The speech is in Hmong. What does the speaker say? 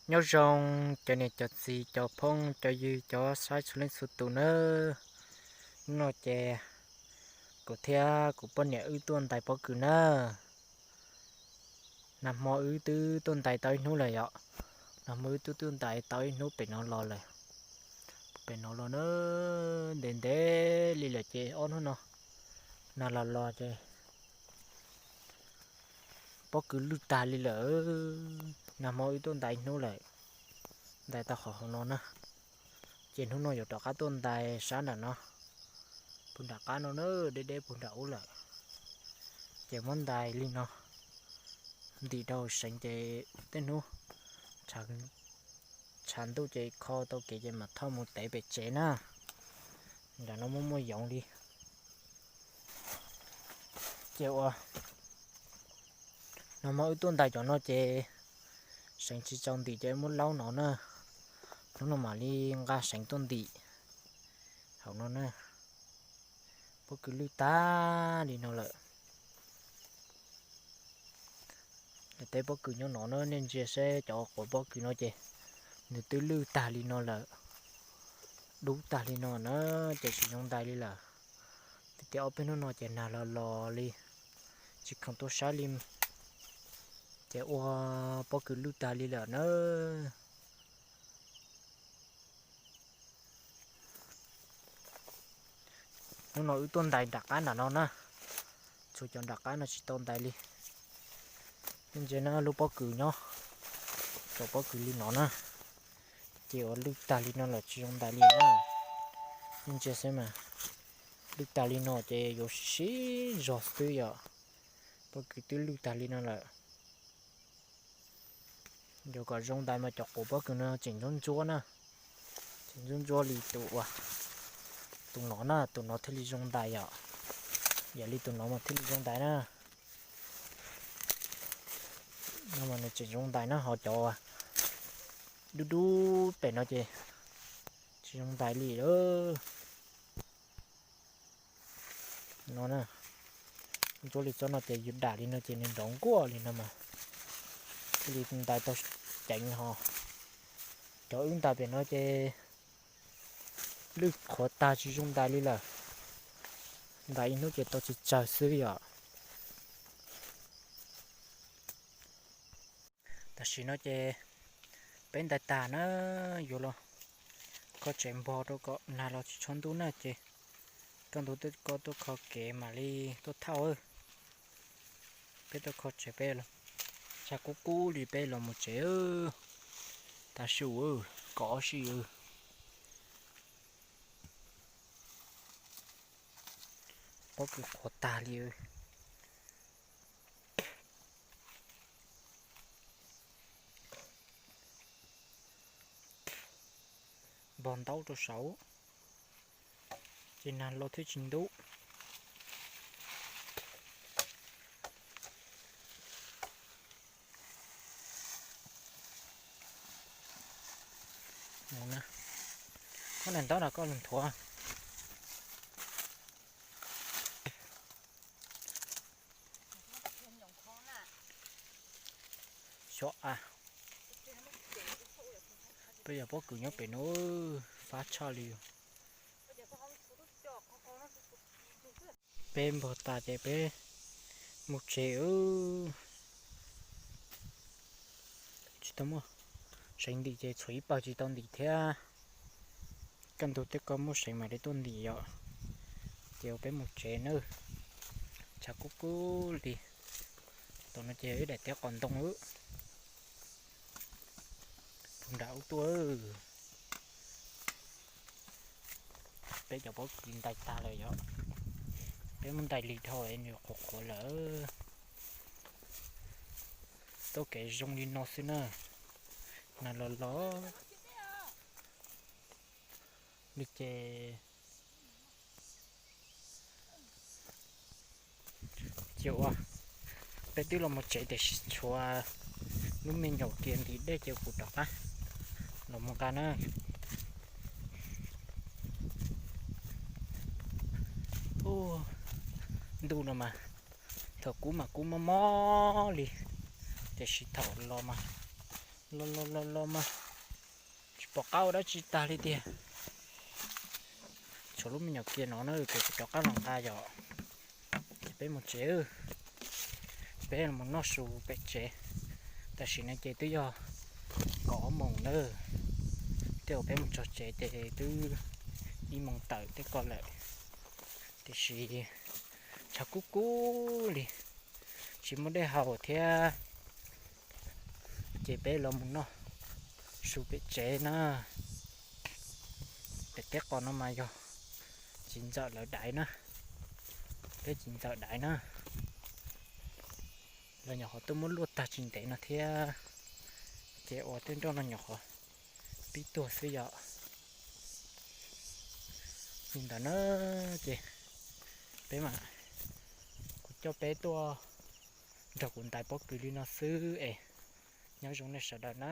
Nyob zoo cov niam cov txiv cov phooj cov ywg cov saib txhua leej txhua tus nawb. Hnub no ces kuv thiab kuv poj niam wb tuaj ntais pob kws na. Nag hmo wb twb tuaj ntais tau ib hnub lawm yom. Nag hmo wb twb tuaj ntais tau ib hnub pem no los lawm. Pem no los na, ntev ntev li lawm ces ob hnub no nag los los ces pob kws lwj tag li lawm. Nag hmo wb tuaj ntais ib hnub lawm, ntais tau qhov hauv no na. Ces hnub no yuav rov qab tuaj ntais sab nram no, puag nram qab no na, deb deb puag nram ub lawm. Ces muab ntais li no ntim rau seev ces tej hnub tshav ntuj ces kho tau kev ces mam thauj mus tev pem tsev na. Nram no muaj muaj yoov li. Ces ua, nag hmo wb tuaj ntais cov no ces seev tsis txaus ntim ces muab laub no na. Hnub no mam li nqa seev tuaj ntim hauv no na. Pob kws lwj tag li no lawm. Teb pob kws nyob no na, nej ntsia seb cov quav pob kws no ces nws twb lwj tag li no lawm, dub tag li no na, ces tsis zoo ntais li lawm. Tiag tiag ob peb hnub no ces nag los los li, tsis khoom tuaj saib li, ces ua pob kws lwj tag li lawm na. Hnub no wb tuaj ntais nram qab nram no na, txhua cov nram qab no tsis tau ntais li. Nej ntsia na, lub pob kws nyob, cov pob kws li no na, ces ua lwj tag li no lawm tsis zoo ntais li na. Nej ntsia xwb mas, lwj tag li no ces yuav sib sib zog xwb yom. Pob kws twb lwj tag li no lawm. Yuav kom zoo ntais mas cov quav pob kws no tseem ntsuab ntsuab na, tseem ntsuab ntsuab li tus ua, tus no na, tus no thiaj li zoo ntais yom. Yam li tus no mas thiaj li zoo ntais na. No mas nws tseem zoo ntais na, ho cov dub dub pem no ces tsis zoo ntais li lawm. No na, ntsuab li tsob no ces yus dam li no ces nws nrov nkuaj li no mas thiaj li ntais tau ceev ho. Cov wb ntais pem no ces lwj qhuav tag tsis zoo ntais li lawm. Ntais ib hnub ces tau tsis tsawg xwb yom. Tam sim no ces peb ntais tag na, yuav los kho tsev npog rau kom nag los tsis tshua ntub na ces kaj ntug tej ko tuaj kho kev mam li tuaj thauj. Peb tuaj kho tsev peb los, tshav kub kub li peb los mus tsev, tav su kom ob si. Pob kws qhuav tag li. Npog ntaub rau saud, ces nag los thiaj tsis ntub. Muab daim ntaub no koj los nthuav. Xyov a, peb yog pob kws nyob pem no fab tshaj li. Peb npog tas ces peb mus tsev. Tsis tau muaj seev ntim ces tshuav ib pawg tsis tau ntim thiab. Kaj ntug tej ko muaj seev mam li tuaj ntim yom. Ces peb mus tsev nawb. Tshav kub kub li. Tom no ces ib daim tiab qos ntoo, puag nram ub tuaj. Peb cov pob kws ntais tag lawm yom. Peb muab ntais lig dhau nws qhuav qhuav lawm. Tau kev zoo li no xwb na. Nag los los li ces cia ua, peb twb los mus tsev tiam sis tshuav lub me nyuam kiag ntim dej ces kuv rov qab los mus nqa na. Ntuj no mas thaum kub mas kub mob mob li, tiam sis thaum los mas Los los los los mas tsis pom qab ua dab tsi tag li tiag. Tshuav lub me nyuam kiag no na, ces kuv rov qab los nqa yom. Ces peb mus tsev, peb mus noj su pem tsev. Tam sim no ces twb yog kaum ob moos na, tej uas peb mus txog tsev ces twb ib moos tawm tej ko lawm, tiam sis tshav kub kub li, tsis muaj dej haus thiab. Ces peb los mus noj su pem tsev na. Pem teb qos no mas yog txiv ntxawm lawv daiv na, peb txiv ntxawm daiv na. Los nyuam qhuav tuaj muab luaj tag tsis ntev no thiab, ces ua tej nroj no nyuam qhuav pib tuag xwb yom. Li ntawd na, ces peb mas, kuv coj peb tuaj nrog kuv ntais pob kws li no xwb es nyob zoo nej sawv daws na.